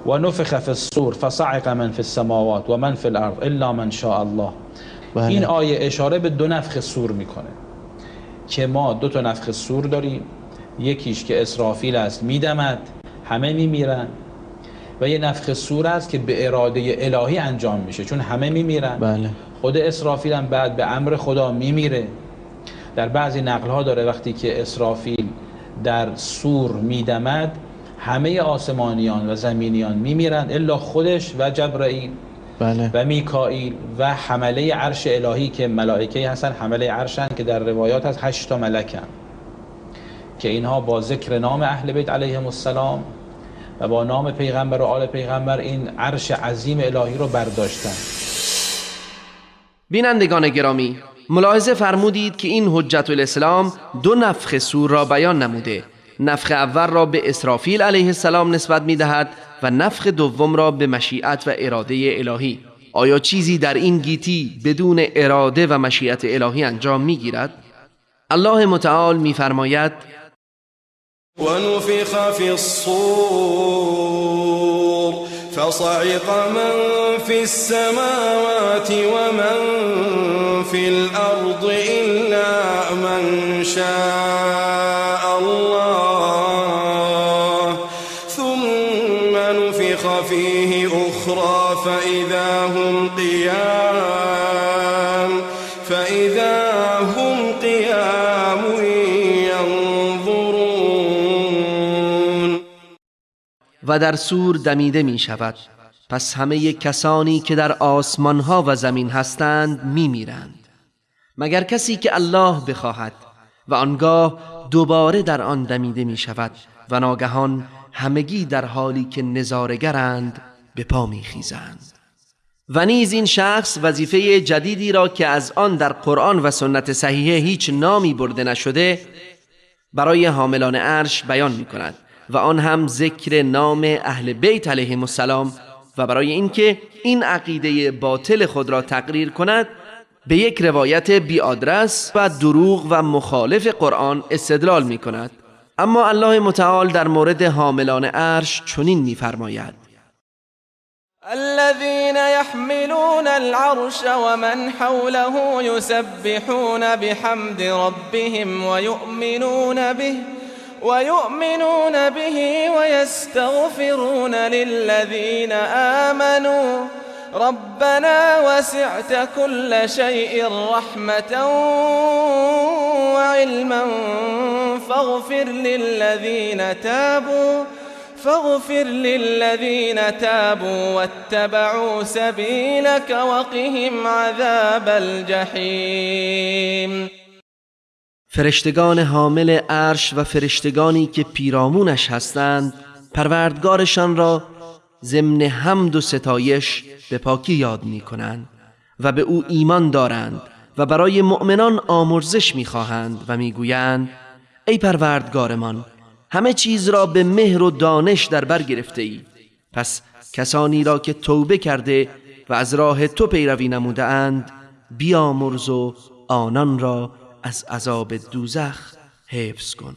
و نفخ فی الصور فصعق من فی السماوات و من فی الارض الا من شاء الله. بله. این آیه اشاره به دو نفخ صور میکنه که ما دو تا نفخ صور داریم، یکیش که اسرافیل است میدمد همه میمیرن، و یه نفخ صور است که به اراده الهی انجام میشه چون همه میمیرن. بله. خود اسرافیل هم بعد به امر خدا میمیره. در بعضی نقل ها داره وقتی که اسرافیل در صور میدمد همه آسمانیان و زمینیان میمیرند الا خودش و جبرائیل. بله. و میکائیل و حمله عرش الهی که ملائکه هستن، حمله عرشن که در روایات هست 8 تا ملکن که اینها با ذکر نام اهل بیت علیهم السلام و با نام پیغمبر و آل پیغمبر این عرش عظیم الهی رو برداشتن. بینندگان گرامی، ملاحظه فرمودید که این حجت الاسلام دو نفخ صور را بیان نموده. نفخ اول را به اسرافیل علیه السلام نسبت می‌دهد و نفخ دوم را به مشیت و اراده الهی. آیا چیزی در این گیتی بدون اراده و مشیت الهی انجام می‌گیرد؟ الله متعال می‌فرماید: ونفخ فی الصور فصعق من فی السماوات ومن فی الارض الا من شاء الله ثم نفخ فیه اخرى فإذا هم قیام ینظرون. و در صور دمیده می شود، پس همه کسانی که در آسمان ها و زمین هستند می میرند مگر کسی که الله بخواهد، و آنگاه دوباره در آن دمیده می شود و ناگهان همگی در حالی که نظاره‌گرند به پا می خیزند. و نیز این شخص وظیفه جدیدی را که از آن در قرآن و سنت صحیحه هیچ نامی برده نشده برای حاملان عرش بیان می کند، و آن هم ذکر نام اهل بیت علیهم السلام، و برای اینکه این عقیده باطل خود را تقریر کند به یک روایت بی آدرس و دروغ و مخالف قرآن استدلال می کند. اما الله متعال در مورد حاملان عرش چنین می فرماید: الذين يحملون العرش ومن حوله يسبحون بحمد ربهم ويؤمنون به ويستغفرون للذين آمنوا ربنا وسعت كل شيء رحمة وعلما فاغفر للذين تابوا واتبعوا سبيلك وقهم عذاب الجحيم. فرشتگان حامل عرش و فرشتگانی که پیرامونش هستند پروردگارشان را ضمن حمد و ستایش به پاکی یاد می کنند و به او ایمان دارند و برای مؤمنان آمرزش می خواهند و می گویند ای پروردگارمان، همه چیز را به مهر و دانش در بر گرفته ای، پس کسانی را که توبه کرده و از راه تو پیروی نموده اند بیامرز و آنان را از عذاب دوزخ حفظ کن.